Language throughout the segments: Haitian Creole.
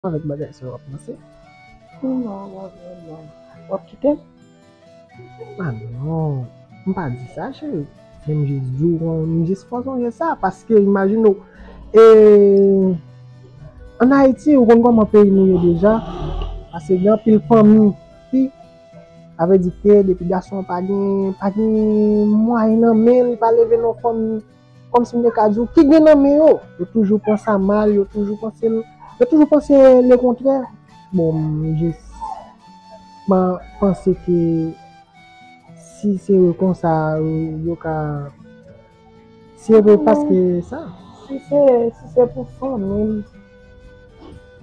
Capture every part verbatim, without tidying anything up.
Avèk bagay sa w ap panse? Non, non, non. W ap kite m? Ah non, m pa di sa, cheri. Men m jis di w, m jis fè w sonje sa, paske imajine w, e, ann Ayiti, ou konn kòman peyi nou ye deja, paske gen anpil fanmi, fi, sa vle di ke depi gason an pa gen, pa gen mwayen nan men l, li pa leve nan fanmi, kòmsi m te ka di w, ki gen nan men yo, yo toujou pran sa mal, yo toujou panse l, yo toujou panse lekontrè. Bon, m jis pa panse ke si se konsa, yo ka, si se paske sa. Si se, si se pou fanmi m,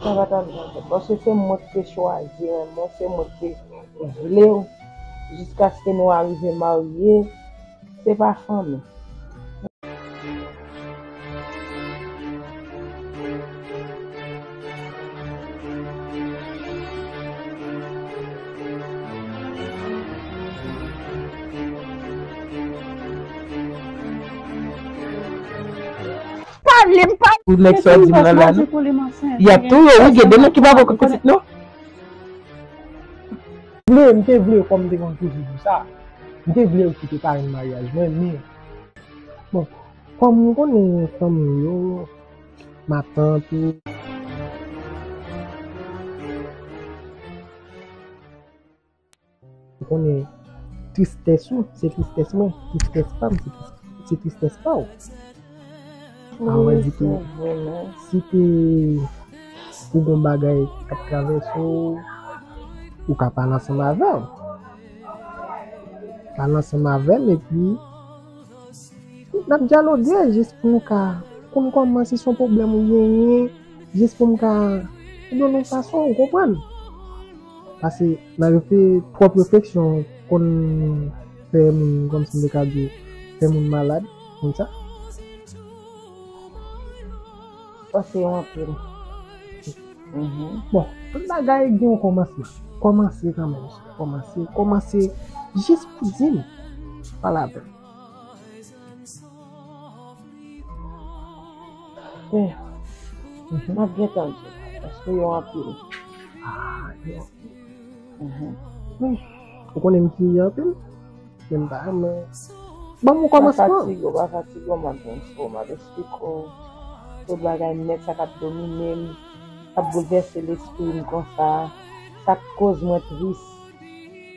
sa pa t ap janm fèt. Paske se mwen ki te chwazi renmen w, se mwen ki te vle w jiskaske nou arive marye. Se pa fanmi. Pale m pa. Pou nèg sa di m nan la, non? Y ap touye w, wi, gen de nèg ki pa pran kont pitit, non? Vle, m te vle, kòm m te konn toujou di w sa, m te vle w kite parenn maryaj mwen, men, bon, kòm m konnen fanmi yo, matant ou, m konnen tristès ou, se tristès mwen, tristès pa m, se tris-, se tristès pa w. An vre di tou, si te pou gon bagay k ap travèse w, ou ka pale ansanm avè m. Pale ansanm avè m, epi n ap dyaloge jis pou nou ka konn kòman, si se yon pwoblèm ou genyen, jis pou m ka ede w nan yon fason, ou konprann? Paske nan refe-, twòp refleksyon konn fè moun, kòmsi m te ka di, fè moun malad, konn sa. Panse yo anpil. Mhm. Bon, tout bagay gen yon kòmansman. Kòmanse kanmenm, cheri. Kòmanse, kòmanse jis pou di m. Pale avè m. Eh, mhm, m ap gentan di w, paske yo anpil. Ah, yo anpil. Mhm. Men, ou konnen m kriye anpil? Men m pa renmen. Ban m yon kòmansman. Pa fatige w, pa fatige w, m ap jwenn sou w, m ap eksplike w tout bagay nèt, sa k ap domine m, k ap boulvèse lespri m konsa, sa k koz mwen tris,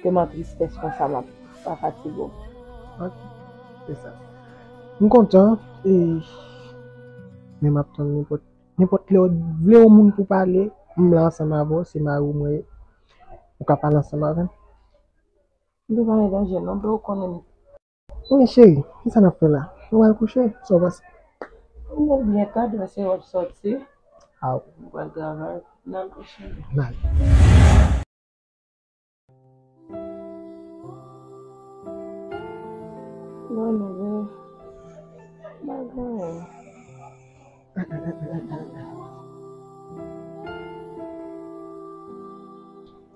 ke m an tristès konsa, m ap, pa fatige w. Ok, se sa. M kontan, e, men m ap tann nenpòt, nenpòt lè w vle yon moun pou pale, m la ansanm avè w, se mari w mwen ye. Ou ka pale ansanm avè m. M te pa gen danje non, men ou konnen m. Men cheri, kisa n ap fè la? Nou pral kouche? Sa w panse? M byen ta, demen se w ap sòti. Aw. M pral travay. N al kouche. N al. Bon, nou vle bagay.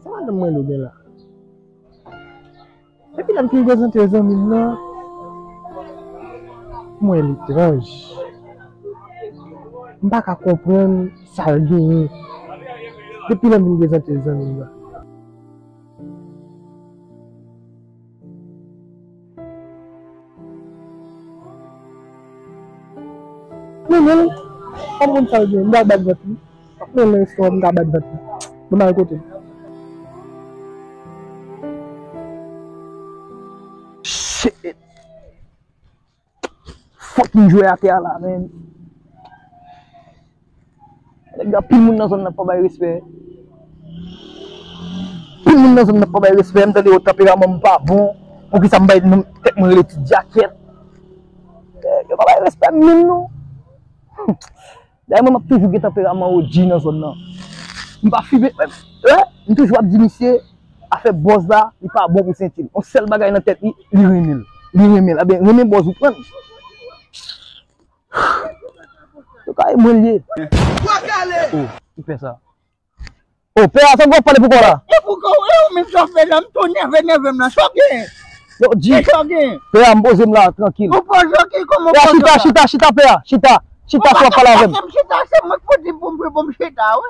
Sa madanm mwen rele w gen la? Depi lè m fin prezante zanmi m nan, m wè l etranj. M pa ka konprann sa l genyen. Depi lè m fin prezante zanmi m nan. Men, men, kòm moun sa l gen, m pral bat vant li. M ap mennen l nan restoran, m ka bat vant li. Ban m al kote l. Shit. Fucking jwè atè a la, man. Nèg, anpil moun nan zòn nan pa bay respè. Anpil moun nan zòn nan pa bay respè. M tande yo tanperaman m pa bon. Poukisa m bay non tèt mwen rele ti djakèt? Eh, yo pa bay respè m menm non. Dayè mwen m ap toujou gen tanperaman O G nan zòn nan. M pa fimen, eh, m toujou ap di misye, afè bòz la, li pa bon pou senti l. Yon sèl bagay nan tèt li, li renmen l. Li renmen l. Ebyen, renmen bòz ou pran l. Yo ka e mwen l ye. Oh, ki pè sa? Oh, pè a, sa w ap pale pou kò la? E pou kò, e ou menm sa w fè la, m tou nève, nève m la. Sa w gen? Yo, di. Sa w gen? Pè a, m poze m la, trankil. Ou poze w ki, kòman w poze w la? Pè a, chita, chita, chita, pè a, chita. Chita, si w ap pale avè m. Ou pa ka fòse m chita, se mwen k pou di pou m, pou m chita, wi.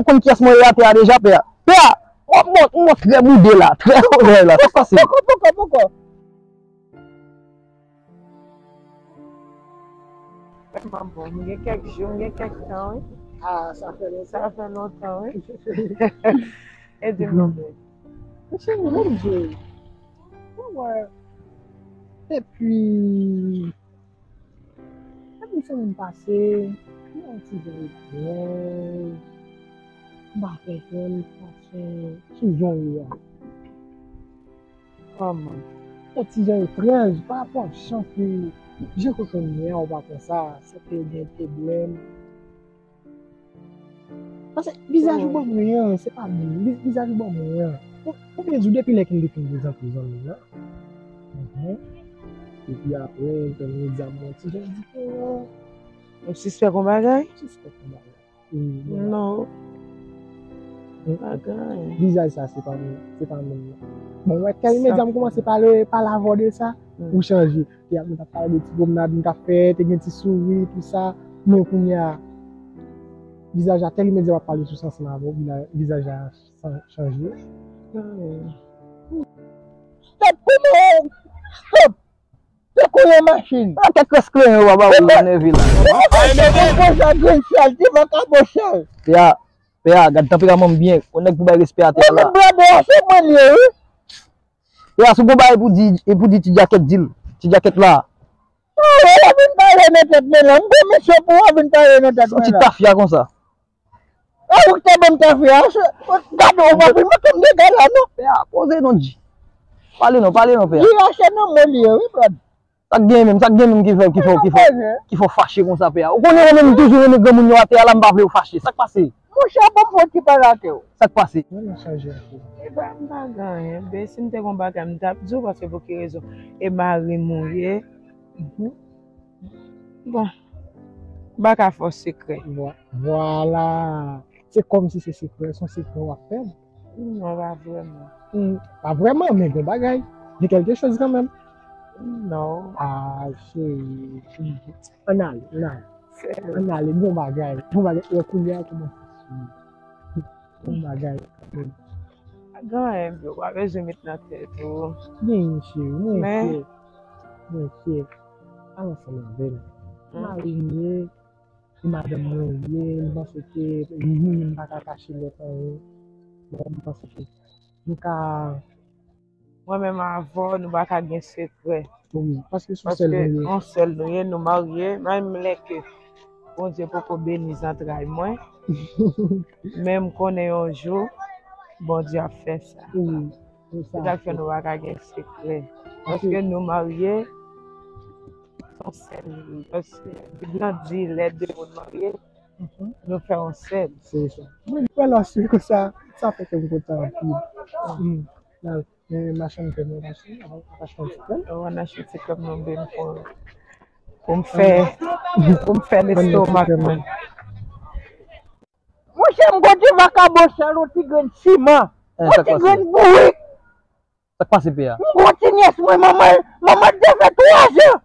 ou konn kiyès mwen ye atè a deja, pè a. Pè a, mwen, mwen, mwen trè boude la, trè orèy la. Sa k pase? Poko, poko, poko. Vrèman bon, m gen kèk jou, m gen kèk tan, wi. Ah, sa fè lontan. Sa fè lontan, wi. E di m non. Mesye, mwen di, mwen wè, epi, depi semèn pase, m yon ti jan etranj, m pa konprann fason, sou jan w ye a. Kòman? Yon ti jan etranj, pa rapò ak jan ke, jan ke w konnen an, ou pa konsa, se ke gen pwoblèm. Paske vizaj ou ban mwen an, se pa menm. Vi-, vizaj ou ban mwen an. Ou, ou byen di w depi lè ke m te fin prezante zanmi m nan. Mhm. Epi apre, m fè medya mwen ti jan diferan. Ou sispèk yon bagay? M sispèk yon bagay. Wi, men non. Mm. Bagay. Vizaj sa, se pa menm, se pa menm nan. Bon, wè, kèl medya m kòmanse pale, pale avè w de sa, ou chanje. Te ap, nou t ap pale de ti pwomnad nou t ap fè, te gen ti souri, tou sa. Men kounye a, vizaj la, tèl medya w ap pale sou sa ansanm avè w, vila-, vizaj la san-, chanje. Stop, kouman? Stop! Te kouye machin. A, kèk rès kleyon w ap ba w nan nève la. Konsa, grenn sal, ti vakabon sal. Pè a, pè a, gad tanperaman m byen. Yon nèg pou bay respè atè a la. Mwen menm brother a, se mwen li ye, wi. Pè a, si w gon bagay pou di, e pou di ti djakèt, di l. Ti djakèt la. Ah, w ap vin pale nan tèt mwen la. M gon misyon pou w ap vin pale nan tèt mwen la. Yon ti tafya konsa. A, ou te ban m tafya a, se, gade, ou pa vin montre m dega la, non. Pè a, poze non, G. Pale non, pale non, pè a. G a se nan mo li ye, wi, brad. Sa k gen menm, sa k gen menm ki fè, ki fè, ki fè, ki fè w fache konsa, pè a? Ou konnen mwen menm, m toujou renmen granmoun yo atè a la, m pa vle yo fache. Sa k pase? Monchè, ban m fè yon ti pale ak ou. Sa k pase? Mwen chanje anpil. E pa, m pa gen anyen, ben, si m te gen yon bagay, m t ap di w, paske pou ki rezon? E mari m ou ye. Mhm. Bon, m pa ka fè w sekrè. Vwa-, vwala. Se kòmsi se sekrè, se yon sekrè w ap fè m. Non, pa vrèman. Hmm, pa vrèman, men gen bagay. Gen kèlke choz kanmenm. Non. Ah, cheri. Ann ale, ann ale. Ann ale, bon bagay. Bon bagay. Wè kounye a kòmanse sou. Bon bagay. Pa gen anyen, bro. Pa bezwen met nan tèt ou. Gen, cheri, mwen fyè. Mwen fyè. Al ansanm avè m. Mari m ye, e madanm mwen ye, m panse ke, m pa ka kache lòt anyen. Bon, m panse ke m ka. Mwen menm avè w, nou pa ka gen sekrè. Wi, paske se yon sèl nou ye. Paske yon sèl nou ye, nou marye, menm lè ke Bondye poko beni zantray mwen, men m konnen yon jou, Bondye ap fè sa. Wi, se sa. Se sa k fè nou pa ka gen sekrè. Paske nou marye, se yon sèl nou ye. Paske Bib lan di, lè de moun marye, nou fè yon sèl. Se sa. Mwen, mwen lòske konsa, sa fè kè m kontan anpil. Mm. Men machann krèm nan, machann, achte yon ti krèm. Ou ann achte ti krèm nan, ben, pou, pou m fè, pou m fè lestomak mwen. Monchè, m gon ti vakabon sal, yon ti grenn siman, yon ti grenn bourik. Sa k pase, pè a? M gon ti nyès mwen, manman l, manman l te fè twa zan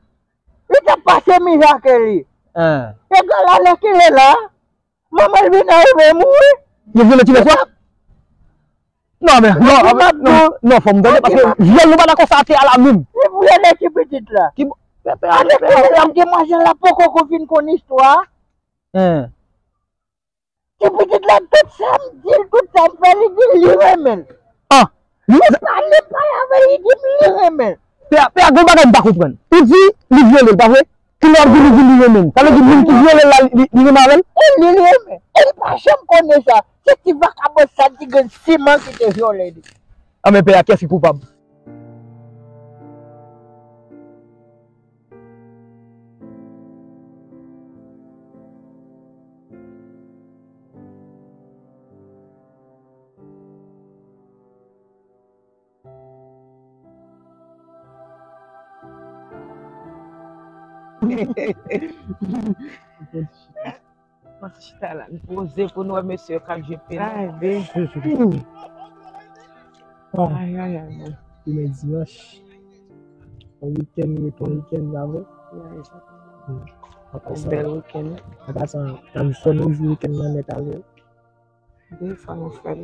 li t ap pase mizè ak li. Egal a lè ki lè la, manman l vin arive mouri. Yo vyole ti nèg la? Non, men, non, non, non, fò m tande, paske vyòl nou pa dakò sa atè a la menm. Li vyole ti pitit la. Ki bo-, pè, pè, pè, pè, demwazèl la poko ko fin konn istwa a. Ti pitit la, tout sa m di l, tout sa m fè, li di li renmen l. Ah, li pale, pale avè l, li di m li renmen l. Pè a, pè a, gon bagay m pa konprann. Ou di li vyole l, pa vre? Kounye a w di li di li renmen l. Sa vle di moun ki vyole l la, li, li renmen avè l? E li, li renmen. E li pa janm konnen sa. Se ti vakabon sal, ti grenn siman ki te vyole li. A, men pè a, kiyès ki koupab? Mwen chita la, n poze pou n wè mesye yo k ap jwe pena. Ay, be. Ay, ay, ay, ay. Demen dimanch. Yon wikenn, wikenn, wikenn, pa vre? Wi, egzakteman. Yon bèl wikenn. An pasan, n ap fè nou jwi wikenn nan nèt avè w. Wi, fò nou fè l.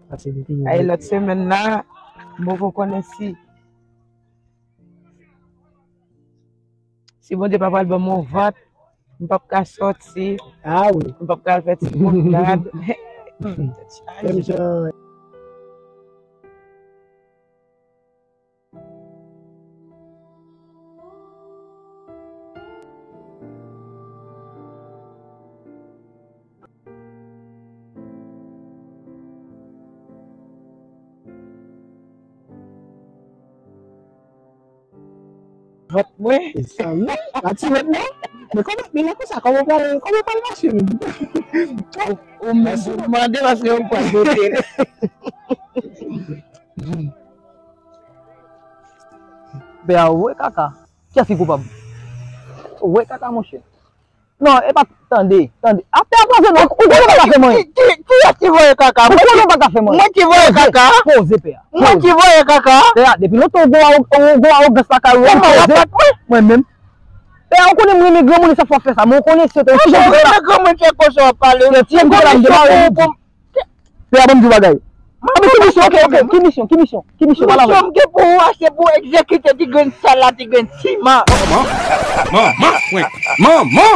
Pase nou toujou. Ay, lòt semèn nan, m poko konnen si, si Bondye pa pral ban m yon vant, m p ap ka sòti. Ah wi. M p ap ka al fè ti pwomnad. Tèt chaje. Menm jan. Vant mwen. E sa wi, pa ti vant non. Men kòman, men lè konsa, kòman w pral, kòman w pral mache menm? Ou, ou menm pou mande paske ou pral bote. Pè a, ou wè kaka. Kiyès ki koupab? Ou wè kaka, monchè. Non, e pa, tande, tande. Atè a poze non, ou konnen pa ka fè mwen. Ki, ki, kiyès ki voye kaka? Ou konnen pa ka fè mwen. Mwen ki voye kaka? Poze, pè a. Mwen ki voye kaka? Pè a, depi lontan ou gon, ou gon awogans lakay ou. Kòman w ap bat mwen? Mwen menm. Pè a, ou konnen mwen renmen granmoun, e sa fè w ap fè sa. Men ou konnen se te yon ti jan ki te la. Renmen granmoun fè konsa w ap pale. Se yon ti jan ki te la, m te mare. Pè a, ban m di w bagay. Anben ki misyon, ok, ok, ki misyon, ki misyon, ki misyon, pale avè m. Misyon m gen pou ou a, se pou egzekite ti grenn sal la, ti grenn siman. Manman, manman, manman,